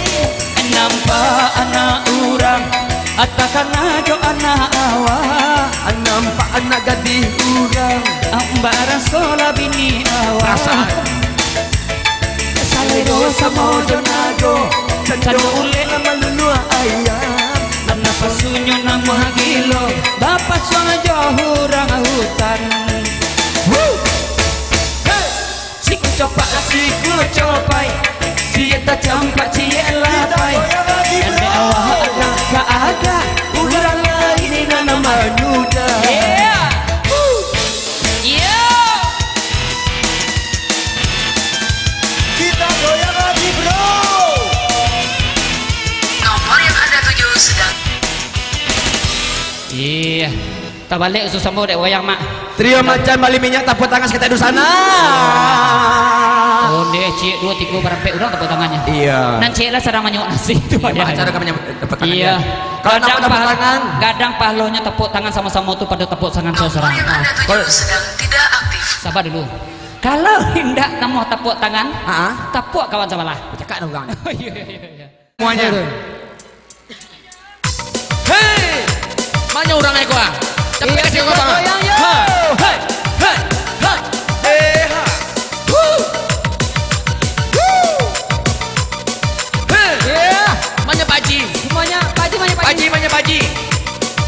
Nampak anak urang, takana jo anak awak. Nampak anak gadih urang, barang solah bini awak. Perasaan. Salero samo jo nago, cando ulek lah maluluah ayam. Nan pasunyo nan magilo, bapasuang jo urang hutan. Woo! Hey! Siku capak, siku copai. Ciek tacampak, ciek lapai. Dek awak agak ka agak. Urang lain nan manyudai. Yeah. Woo. Yo. Kita goyang lagi, bro. Nomor yang Anda tuju sedang. Iya. Tabalek susu sambo dek wayang, Mak. Trio macan bali minyak, tapuak tangan saketek di sana. Ondeh, ciek, duo, tigo, barampek urang tapuak tangannyo. Iya. Nan ciek lah sadang manyuak nasi tu. Iya, cara ka manyuak tapuak tangan. Iya. Kalau gadang nak tapuak pahal-, tangan, gadang pahalonyo tapuak tangan samo-samo tu pado tapuak tangan sorang-sorang. Nomor yang Anda tuju sedang tidak aktif. Sabar dulu. Kalau indak namuah tapuak tangan, ha, tapuak kawan sabalah. Cakak dah urang. Iya, iya, iya, iya. Semuanya. Hei! Banyak urang eko ah. Tapi iya, kasih kita goyang, yo. Ha. Hei! Hei! Hei! Hei! Ha. Hu! Hu! Hei! Iya. Banyak Pak Haji. Semuanya, Pak Haji, banyak Pak Haji. Pak Haji, banyak Pak Haji.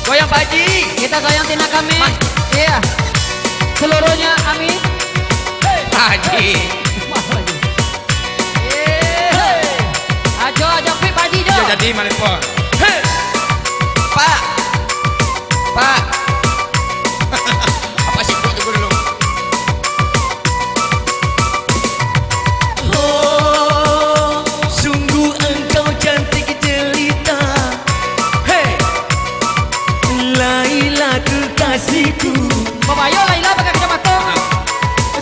Goyang Pak Haji. Kita goyang Tina kami. Iya. Seluruhnya, amin. Pak Haji. Iya. Ajo, ajo, pai Pak Haji, jo. Iyo, jadi, Malipo. Hei. Pak. Pak. Apa sih, Pak, tunggu dulu. Oh, sungguh engkau cantik jelita. Hei. Laila kekasihku. Babayo Laila pakai kacamata.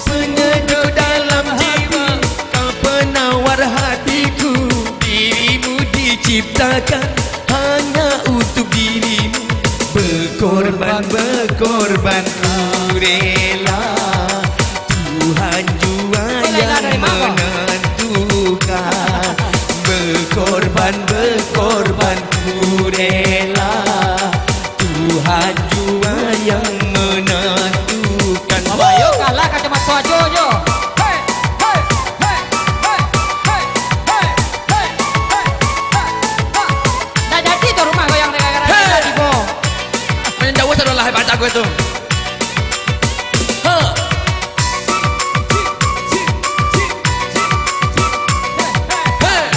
Penyejuk dalam jiwa, kau penawar hatiku. Dirimu diciptakan hanya untuk dirimu. Berkorban, berkorban ku rela. Tuhan jua yang menentukan. Berkorban, berkorban Awas, ado lah baca gue tu. Ha. Hei.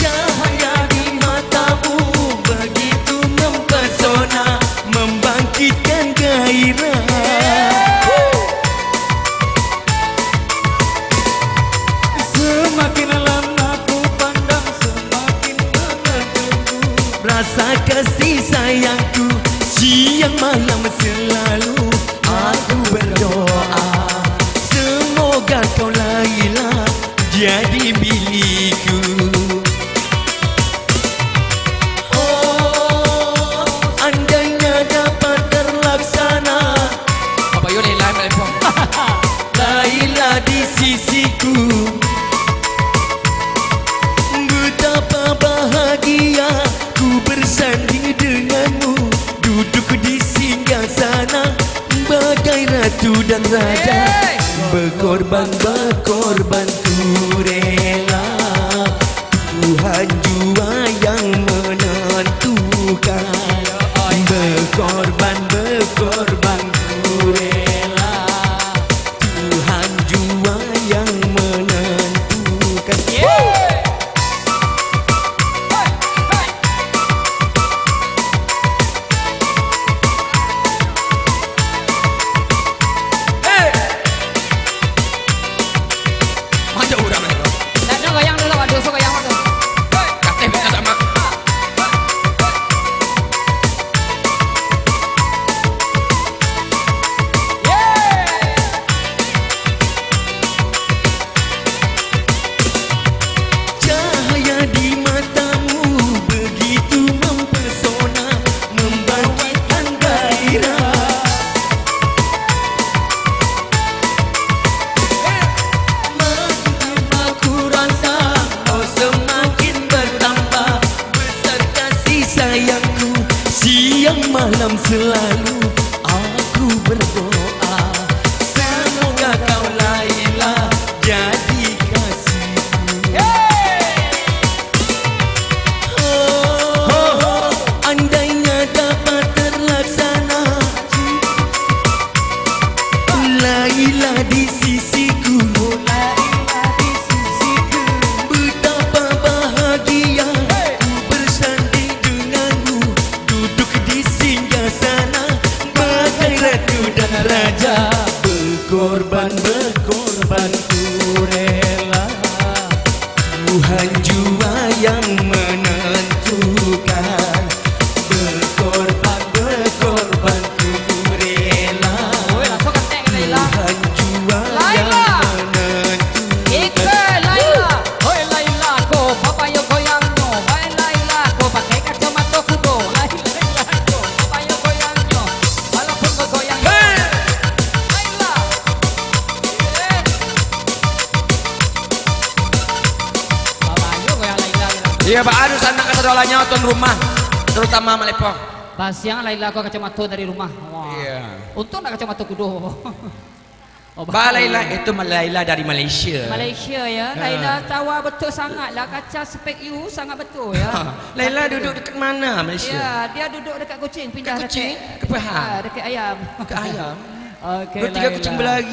Cahaya di matamu begitu mempesona, membangkitkan gairah. Semakin lama ku pandang, semakin mengagumku. Rasa kasih sayangku siang malam selalu aku berdoa, semoga kau Laila jadi milikku. Oh, andainya dapat terlaksana. Apa yo Laila, Laila? Laila di sisiku. Betapa bahagia ku bersanding denganmu, duduk di singgah sana bagai ratu dan raja. Hey! Berkorban, berkorban ku rela, Tuhan jua yang menentukan. Berkorban, berkorban ku rela, Tuhan jua yang menentukan. Hei! Macam urang itu. Dah, dah, goyang dulu, waduh, so goyang, waduh. Hei! Kateh bina sama. Cahaya di matamu begitu mempesona, membangkitkan gairah. Makin lama ku rasa, oh, semakin bertambah besar kasih sayangku. Siang malam selalu aku berdoa, semoga kau Laila jadi kasihku. Oh, andainya dapat terlaksana, Laila di sisiku. Betapa bahagia ku bersanding denganmu, duduk di singgah sana bagai ratu dan raja. Berkorban, berkorban ku rela, Tuhan jua yang menentukan. Berkorban, berkorban ku rela, Tuhan jua yang menentukan. Oi, Laila ko, babayo goyangnyo. Oi, Laila ko, pakai kacamato kudo. Oi, Laila ko, babayo goyangnyo. Walaupun bagoyang. Hei! Laila. Eh. Babayo goyang Laila. Iyo, Pak Adus, anak kasadoalanyo, tuan rumah, terutama Malipo. Pasiang Laila ko kacamato dari rumah. Wah. Iyo. Untuang ndak kacamato kudo. Oh, ba Laila, itu Laila dari Malaysia. Malaysia, ya. Ha. Laila tawa betul sangat lah. Kaca spek you sangat betul, ya. Laila duduk dekat mana, Malaysia? Ya, dia duduk dekat kucing, pindah dekat kucing, dekat, ke Pahang? Ah, dekat ayam. Ke ayam. Okey, dua tiga Laila. Kucing berlari.